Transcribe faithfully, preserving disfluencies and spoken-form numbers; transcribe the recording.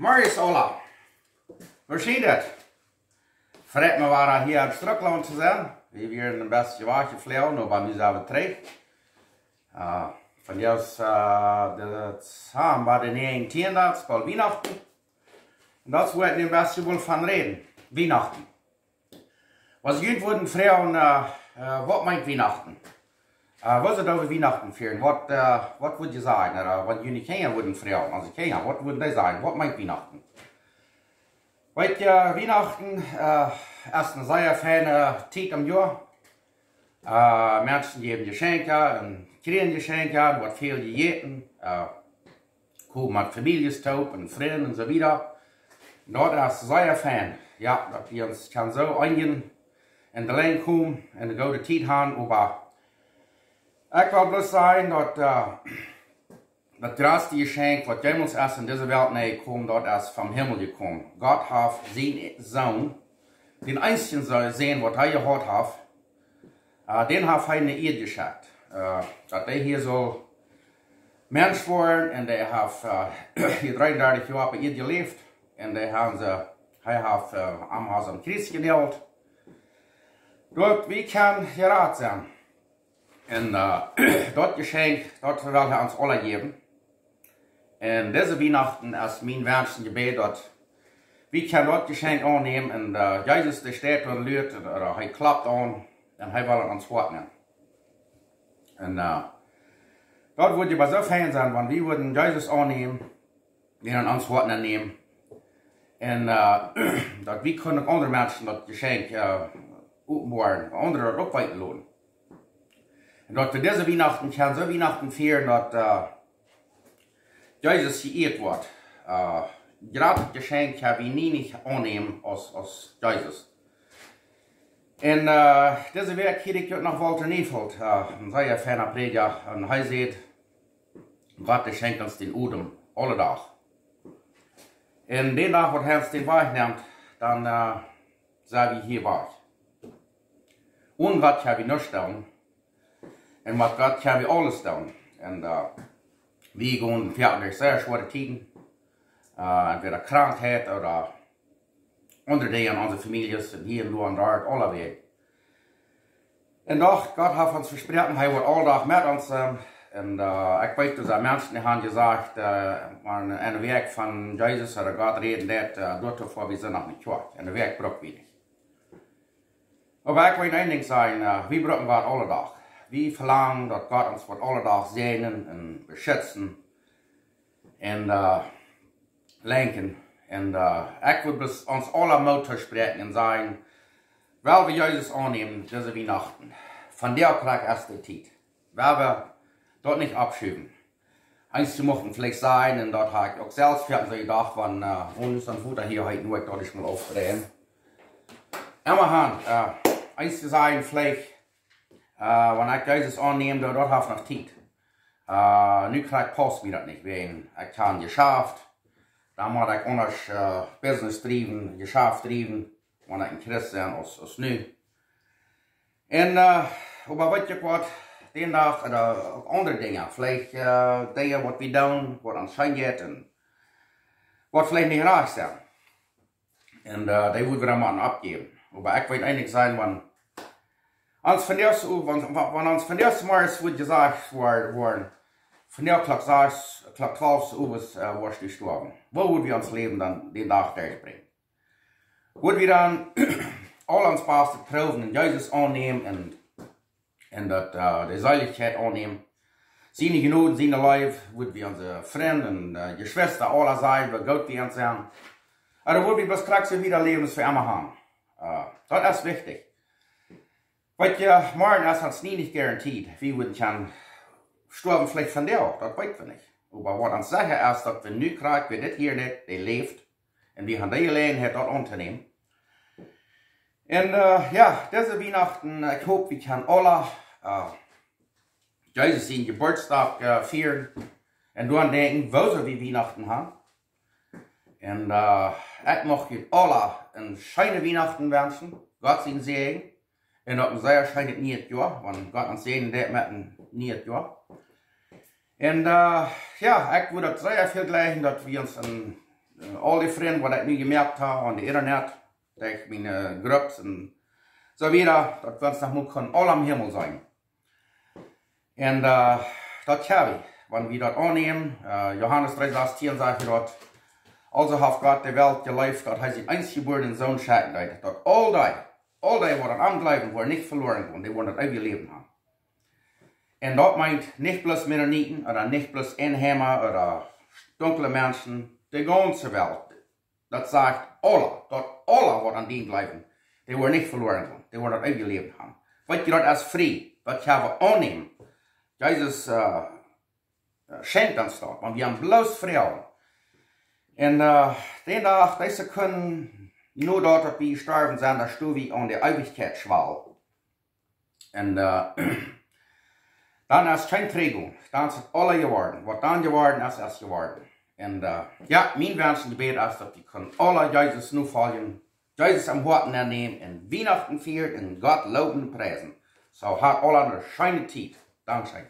Morjes aula. Woo jeit et? Freit mie wada hia em Strucklaunt to sennen. Wie wieren een bät wajch jefloagen, oba nu sent wie trigj. Ä, vondoag es, ä, de, de, ä, bie de näajentieen, daut es boolt Wienachten. Un daut woa wie een bät wol von räden. Wienachten. Aus jie wudden froagen, ä, ä, waut meent Wienachten? Ä, waut es daut wie Wienachten fieren? Waut, ä, waut wudd jie sajen? Ooda waut june Kjinja wudden froagen, aulsoo Kjinja, waut wudden dee sajen? Waut meent Wienachten? Weet jie, Wienachten, ä, es eene sea feine Tiet em Joa. Ä, Menschen jäwen Jeschenkja un kjrieen Jeschenkja un woat väl jejäten. Ä, komen met Famieljes toop un Frind un soo wieda. Daut es sea fein. Jo, daut wie ons kjennen soo eenjen en de Lien komen un eene goode Tiet haben, oba ekj well bloos sajen daut, ä, daut jratste Jeschenkj waut jemols es en dise Welt nenjekomen, daut es vom Himmel jekomen. Gott haft sienen Sän, dän eensjen Sän waut hee jehaut haft, ä, dän haft hee en de Ieed jeschekjt. Ä, daut hee hia sull Mensch woaren un hee haft, ä, hia dreeundartich Joa opp de Ieed jeläft. Un hee haft, ä, hee haft, ä, am aum Kjriez jenault. Daut wie kjennen jerat sennen. Un, ä, daut Jeschenkj, daut well hee ons aula jäwen. Un dise Wienachten es mien Wensch un Jebäd daut wie kjennen daut Jeschenkj aunnämen un, ä, Jesus, dee steit doa un luat, ooda hee klopt aun un hee well en ons Hoat nenn. Un, ä, daut wudd je bie soo fein sennen, wan wie wudden Jesus aunnämen, dän en ons Hoat nenn nämen. Un, ä, daut wie kunnen aundre Menschen daut Jeschenkj, ä, openboaren, aundre daut uk weeten loten. Un daut wie dise Wienachten kjennen soo Wienachten fieren daut, ä, Jesus jeieet woat. Ä, jratret Jeschenkj kjenn wie nie nich aunnämen aus, aus Jesus. Un, ä, dise Wäakj hieed ekj uk noch Walter Neufeld, ä, een sea feina Prädja, un hee säd: Gott, dee schenkjt ons dän Odem, aule Dach. Un dän Dach waut hee ons dän wajchnemt, dan, ä, sent wie hia wajch. Onen Gott kjenn wie nuscht doonen. Un met Gott kjenn wie aules doonen. Un, ä, wie gonen foaken derch sea schwoare Tieden. Ä, entwäda Krankheit ooda aundre Dinja en onse Famieljes un hia un doa un doa, aulawäajen. Un doch, Gott haft ons vesproaken, hee woat aule Dach met ons sennen. Un, ä, ekj weet, doa sent Menschen, dee haben jesajcht, ä, wan eena en de Wäakj von Jesus ooda Gott räden deit, ä, doatoo foa wie sent noch nich Kjoakj. En de Wäakj bruck wie nich. Oba ekj well een Dinkj sajen, ä, wie brucken Gott aule Dach. Wie velangen daut Gott ons woat aule Dach säajnen un beschitzen un, ä, lenkjen. Un, ä, ekj well bloos ons aula Moot toospräakjen un sajen, well wie Jesus aunnämen dise Wienachten. Vondoag krakjt es de Tiet. Well wie daut nich oppschuwen. Eenje muchten veleicht sajen, un daut hab ekj uk selfst foaken soo jedocht, wan, ä, wan ons dan Voda hia heet, nu ekj daut ieescht mol aufdreien. Emma han, ä, eenje sajen veleicht, ä, wan ekj Jesus aunnäm, daut, daut haft noch Tiet. Ä, nu krakjt pausst mie daut nich, wäajen ekj hab Jeschaft. Dan mott ekj aundasch, ä, Business driewen, Jeschaft driewen, wan ekj een Christ sie aus, aus nu. Un, ä, oba weet jie waut, dän Dach, ä, uk aundre Dinja, veleicht, ä, Dinja waut wie doonen, waut ons scheen jeit un waut veleicht nich rajcht sent. Un, ä, dee woa wie dan mau oppjäwen. Oba ekj well eenje sajen, wan ons vondoag, wan, wan, wan ons vondoag zemorjes wudd jesajcht woa-, woaren, vondoag Klock sas, Klock twalw zemorjes, ä, woascht du stoawen. Woo wudd wie ons Läwen dan dän Dach derchbrinjen? Wudd wie dan aul ons Bastet proowen un Jesus aunnämen un, un daut, ä, de Seelichkjeit aunnämen? Siene Jnod, siene Leew, wudd wie onse Frind un, ä, Jeschwista aula sajen, woo goot wie an sent? Ooda wudd wie bloos krakjt soo wieda läwen aus wie emma han? Ä, daut es wichtich. Weet jie, morjen es ons nie nich garantiet. Wie wudden kjennen stoawen veleicht vondoag, daut weet wie nich. Oba waut ons secha es, daut wie nu krakjt, wäa dit hia nich, dee läft. Un wie han de Jeläajenheit daut auntonämen. Un, ä, jo, dise Wienachten, ekj hop, wie kjennen aula, ä, Jesus sienen Jeburtsdach, ä, fieren. Un doaraun denkjen, woo wie Wienachten han. Un, ä, ekj mucht junt aula eene scheene Wienachten wenschen, Gott sienen Säajen. Un uk een sea scheenet nieet Joa, wan Gott ons säajnen deit met een nieet Joa. Un, ä, jo, ekj wudd daut sea väl jlikjen, daut wie ons een aul dee Frind waut ekj nu jemoakt hab aun de Internet, derch miene Gruppen un soo wieda, daut wie ons noch mol kunnen aula em Himmel seenen. Un daut kjenn wie, wan wie daut aunnämen. Johanes dree Varsch tieen sajcht daut: Also haft Gott de Welt jeleeft, daut hee sienen eensjebuarnen Sän schekjen deed, daut aul dee, aul dee waut aun am jleewen, woaren nich veloaren gonen, dee woaren daut eewje Läwen haben. Un daut meent nich bloos Mennoniten ooda nich bloos Enheima ooda dunkle Menschen, de gaunze Welt. Daut sajcht aula, daut aula waut aun dän jleewen, dee woaren nich veloaren gonen, dee woaren daut eewje Läwen haben. Weet jie, daut es frie, daut kjenn wie aunnämen. Jesus schenkjt ons daut, wan wie am bloos froagen. Un dän Dach, dee Sekunden, no daut wie jestorwen sent, dan stonen wie aun de Eewichkjeitsschwal. Un dan es kjeen Trigjgonen, dan es daut aula jeworden. Waut dan jeworden es, es jeworden. Un jo, mien Wensch un Jebäd es, daut wie kunnen aula Jesus nofoljen, Jesus em Hoat aunnämen un Wienachten fieren un Gott lowen un priesen. Soo, hat aula ne scheene Tiet. Dankscheen.